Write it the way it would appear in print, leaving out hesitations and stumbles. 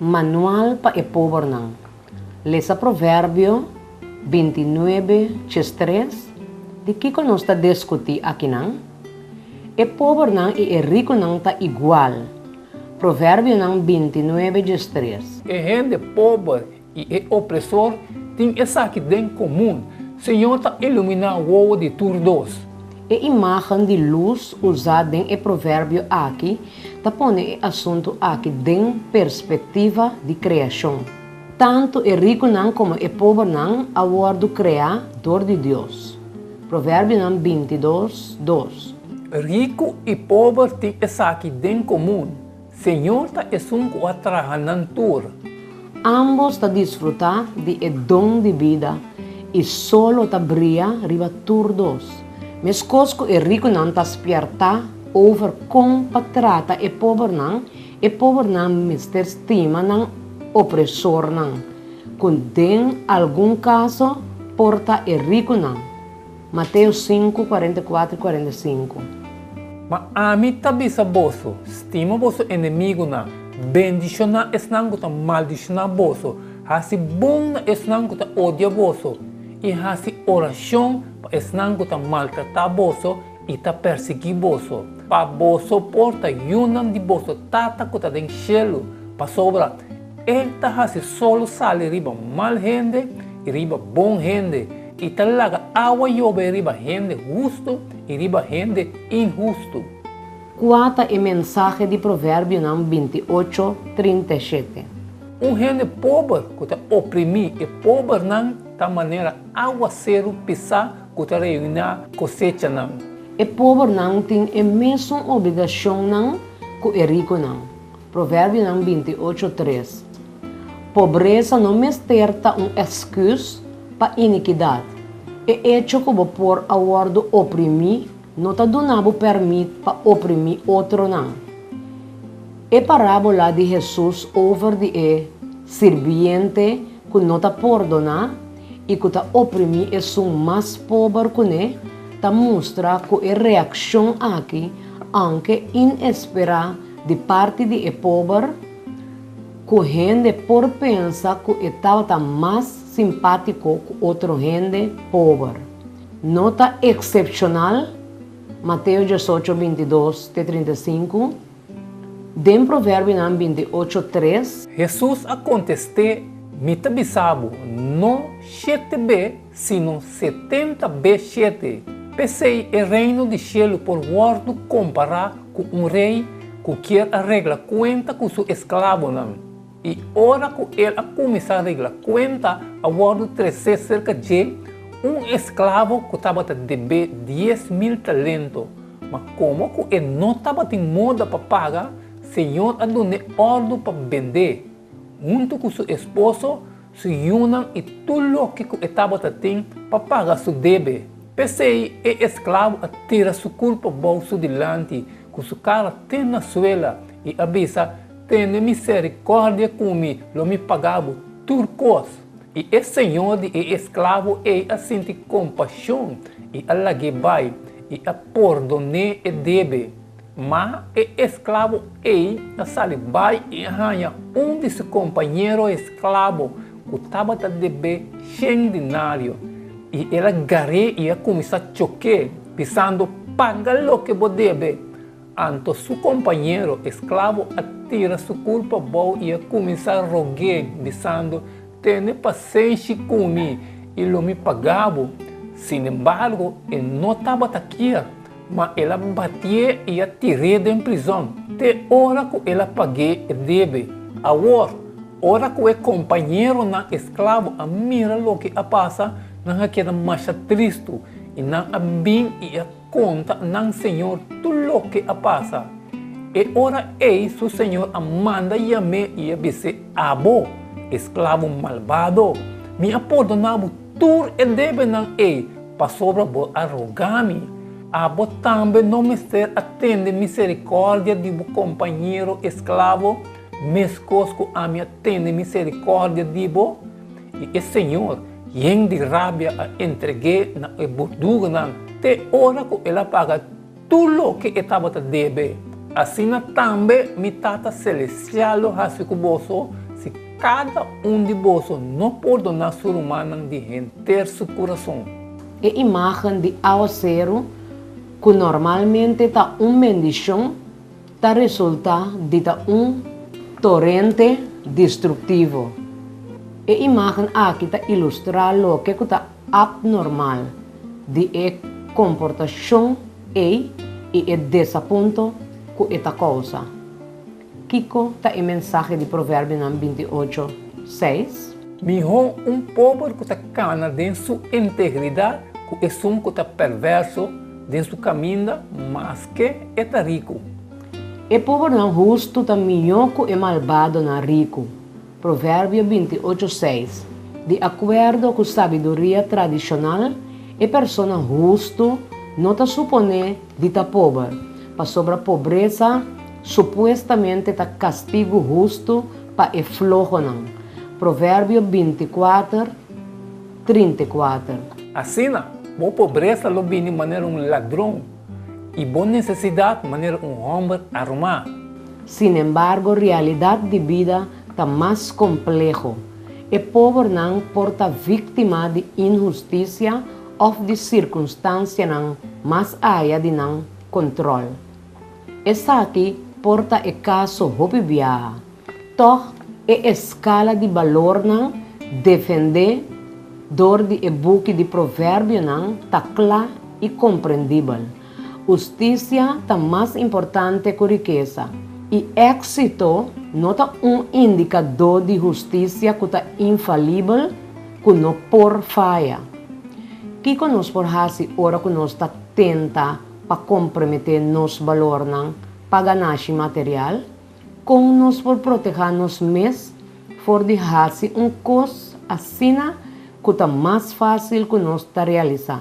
Manual pa e pobernan. Lesa Proverbio 29, 3. Di kiko nos ta diskutí akinan? E pobernan i e rikunan ta igual. Proverbionan 29, 3. E hende pober i e opresor tin esaki den komun, Señor ta iluminá wowo di tur dos. E imágen di lus usá den e proverbio aki ta pone e asuntu aki den perspektiva di kreashon. Tantu e rikunan komo e pobernan a wòrdu kreá dor di Dios. Proverbionan 22, 2. Riku i pober tin esaki den komun, Señor ta esun ku a traha nan tur. Ámbos ta disfrutá di e don di bida i solo ta bria riba tur dos. Meskos ku e rikunan ta spièrtá over kon pa trata e pobernan, e pobernan mester stima nan opresornan, ku den algun kaso por ta e rikunan. Mateo 5, 44 i 45. Ma ami ta bisa boso, stima boso enemigunan, bendishoná esnan ku ta maldishoná boso, hasi bon na esnan ku ta odia boso, i hasi orashon pa esnan ku ta maltratá boso i ta persiguí boso, pa boso por ta yunan di boso Tata ku ta den shelu, pasobra E ta hasi solo sali riba mal hende i riba bon hende, i ta laga awa yobe riba hende hustu i riba hende inhustu. Kua ta e mensahe di Proverbionan 28, 37? Un hende pober ku ta oprimí e pobernan ta manera awaseru pisá ku ta reuná kosechanan. E pobernan tin e mesun obligashonnan ku e rikunan. Proverbionan 28, 3. Pobresa no mester ta un èksküs pa inikidat. E echo ku bo por a wòrdu oprimí no ta duna bo pèrmit pa oprimí otronan. E parábola di Hesus over di e sirbiente ku no ta pordoná i ku ta oprimí esun mas pober kuné ta mustra ku e reakshon aki, aunke inesperá di parti di e pober, ku hende por pensa ku e tabata mas simpátiko ku otro hende pober, no ta eksepshonal, Mateo 18, 22 te 35, den Proverbionan 28, 3. Hesus a kontest'é, Mi ta bisa bo, no shete be, sino 70 be shete. P'esei e Reino di shelu por wòrdu kompará ku un rei ku kier a regla kuenta ku su esklabonan. I ora ku el a kuminsá regla kuenta, a wòrdu tresé serka dje un esklabo ku tabata debé 10,000 talento. Ma komo ku e no tabatin moda pa paga, señor a dun'é òrdu pa bend'é, huntu ku su esposo, su yunan i tur loke ku e tabata tin pa paga su debe. P'esei e esklabo a tira su kurpa bou su dilanti ku su kara te na suela i a bisa, Tene miserikòrdia ku mi, lo mi paga bo tur kos. I e señor di e esklabo ei a sinti kompashon i a lag'é bai i a pordon'é e debe. Ma e esklabo ei a sali bai i a haña un di su kompañero esklabo ku tabata deb'é shen dinario, i el a gar'é i a kuminsá chok'é, bisando, Paga loke bo debe! Anto su kompañero esklabo a tira su kurpa abou i a kuminsá rog'é, bisando, Tene pasenshi ku mi, i lo mi paga bo. Sinembargo, e no tabata kier. Ma el a batié i a tir'é den prizòn te ora ku el a pag'é e debe. Awor, ora ku e kompañeronan esklabo a mira loke a pasa, nan a keda masha tristu, i nan a bin i a konta nan señor tur loke a pasa. E ora ei su señor a manda yam'é i a bis'é, Abo, esklabo malbado, mi a pordoná bo tur e debenan ei pasobra bo a roga mi. Abo tambe no mester a tende miserikòrdia di bo kompañero esklabo meskos ku ami a tende miserikòrdia di bo? I e señor, yen di rabia, a entreg'é na e burdugonan te ora ku el a paga tur loke e tabata debe. Asina tambe mi Tata selestial lo hasi ku boso. kada un di boso no pordoná su rumannan di henter su kurason. E imágen di awaseru, ku normalmente ta un bendishon, ta resultá di ta un torente destruktivo. E imágen aki ta ilustrá loke ku ta apnormal di e komportashon ei i e desapunto ku e ta kousa. Kiko ta e mensahe di Proverbionan 28, 6? Mihó un pober ku ta kana den su integridat ku esun ku ta pèrvèrso den su kaminda maske e ta riku. E pobernan hustu ta mihó ku e malbadonan riku. Proverbio 28, 6. Di akuerdo ku sabiduria tradishonal, e persona hustu no ta suponé di ta pober, pasobra pobresa supuestamente ta kastigu hustu pa e flohonan. Proverbio 24, 34. Asina, bo pobresa lo bini manera un ladron i bo nesesidat manera un hòmber armá. Sinembargo, realidat di bida ta mas kompleho. E pobernan por ta víktima di inhustisia òf di sirkunstansianan mas aya di nan kontròl. Esaki por ta e kaso hopi biaha. Tòg, e eskala di balornan defendé dor di e buki di Proverbionan ta kla i komprendibel. Hustisia ta mas importante ku rikesa, i éksito no ta un indikadó di hustisia ku ta infalibel, ku no por faya. Kiko nos por hasi ora ku nos ta tenta pa komprometé nos balornan pa ganashi material? Kon nos por protehá nos mes for di hasi un kos asina ku ta mas fásil ku nos ta realisá?